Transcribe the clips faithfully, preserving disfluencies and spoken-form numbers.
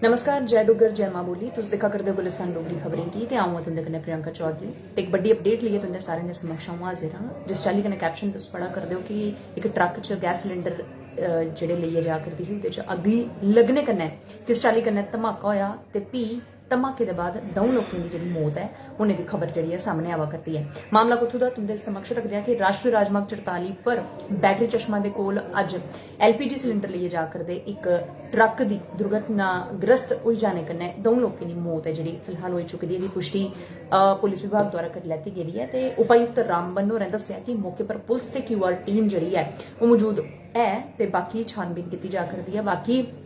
नमस्कार, जय डुग्गर, जय मां बोली। तुस दिक्खा करदे ओ गुलिस्तान डोगरी खबरें गी ते अ'ऊं आं तुं'दे कन्नै प्रियंका चौधरी। ते इक बड्डी अपडेट लेइयै तुं'दे सारें दे समक्ष अ'ऊं हाजिर आं। जिस चाल्ली कन्नै कैप्शन तुस पढ़ा करदे ओ कि इक ट्रक च गैस सिलेंडर, अ, जेह्ड़े लेइयै जा करदी ही, ओह्दे च अग्गी लग्गने कन्नै किस चाल्ली कन्नै धमाका होआ ते फ्ही धमाके दे बाद द'ऊं लोकें दी जेह्ड़ी मौत ऐ होने दी खबर जेह्ड़ी ऐ सामने आवा करदी ऐ। मामला कुत्थू दा, तुं'दे समक्ष रखदे आं कि राष्ट्री राजमार्ग चरताली पर बैटरी चश्मा दे कोल अज्ज एलपीजी सिलेंडर लेइयै जा करदे इक ट्रक दी दुर्घटनाग्रस्त होई जाने कन्नै द'ऊं लोकें दी मौत ऐ जेह्ड़ी फिलहाल होई चुकी दी ऐ। एह्दी पुश्टी, अ, पुलिस विभाग द्वारा करी लैती गेदी ऐ ते उपायुक्त रामबन होरें दस्सेआ कि मौके पर पुलिस ते क्यूआर टीम जेह्ड़ी ऐ ओह् मजूद ऐ ते बाकी छानबीन कीती जा करदी ऐ। बाकी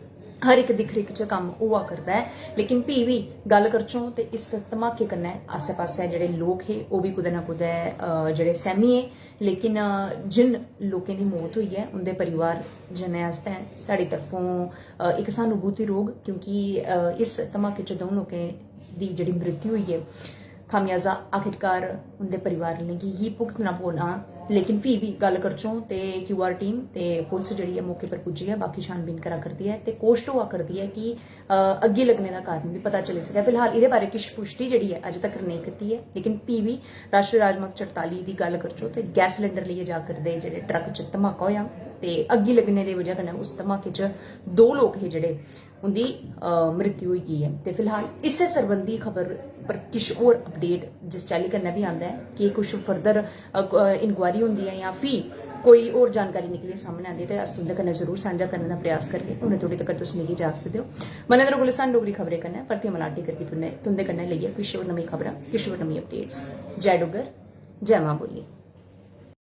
हर इक दिक्ख रिक्ख च कम्म होआ करदा ऐ, लेकिन फ्ही बी गल्ल करचों ते इस धमाके कन्नै आस्सै पास्सै जेह्ड़े लोक हे ओह् बी कुतै ना कुतै, अ, जेह्ड़े सैह्मी गे। लेकिन, अ, जिन लोकें दी मौत होई ऐ उं'दे परिवार जनें आस्तै साढ़ी तरफों, अ, इक सहानुभूति रौह्ग, क्योंकि, अ, इस धमाके च द'ऊं लोकें दी जेह्ड़ी मृत्यु होई ऐ, खामियाजा आखिरकार उं'दे परिवार आह्लें गी ही भुगतना पौना। लेकिन फ्ही बी गल्ल करचों ते क्यूआर टीम ते पुलिस जेह्ड़ी ऐ मौके पर पुज्जी ऐ, बाकी छानबीन करा करदी ऐ ते कोशट होआ करदी ऐ कि, अ, अग्गी लग्गने दा कारण बी पता चली सकै। फिलहाल एह्दे बारे किश पुश्टी जेह्ड़ी ऐ अजें तक नेईं कीती ऐ, लेकिन फ्ही बी राष्ट्री राजमार्ग चरताली दी गल्ल करचो ते गैस सिलेंडर लेइयै जा करदे जेह्ड़े ट्रक च धमाका होआ ते अग्गी लग्गने दी बजह कन्नै उस धमाके च दो लोक हे जेह्ड़े उं'दी, अ, मृत्यु होई गेई ऐ। ते फिलहाल इस्सै सरबंधी खबर पर किश होर अपडेट जिस चाल्ली कन्नै बी आंदा ऐ कि कुछ फर्दर, अ, क-, अ, इंक्वायरी होंदी ऐ जां फ्ही कोई होर जानकारी निकलियै सामनै आंदी ऐ ते अस तुं'दे कन्नै जरूर सांझा करने दा प्रयास करगे। हुनै धोड़ी तगर तुस मिगी इजाजत देओ। बने र'वो गुलिस्तान डोगरी खबरें कन्नै। परतियै मलाटी करगी तुं'दे, तुं'दे कन्नै लेइयै किश होर नमीं खबरां, किश होर नमीं अपडेट्स। जय डुग्गर, जय मां बोली।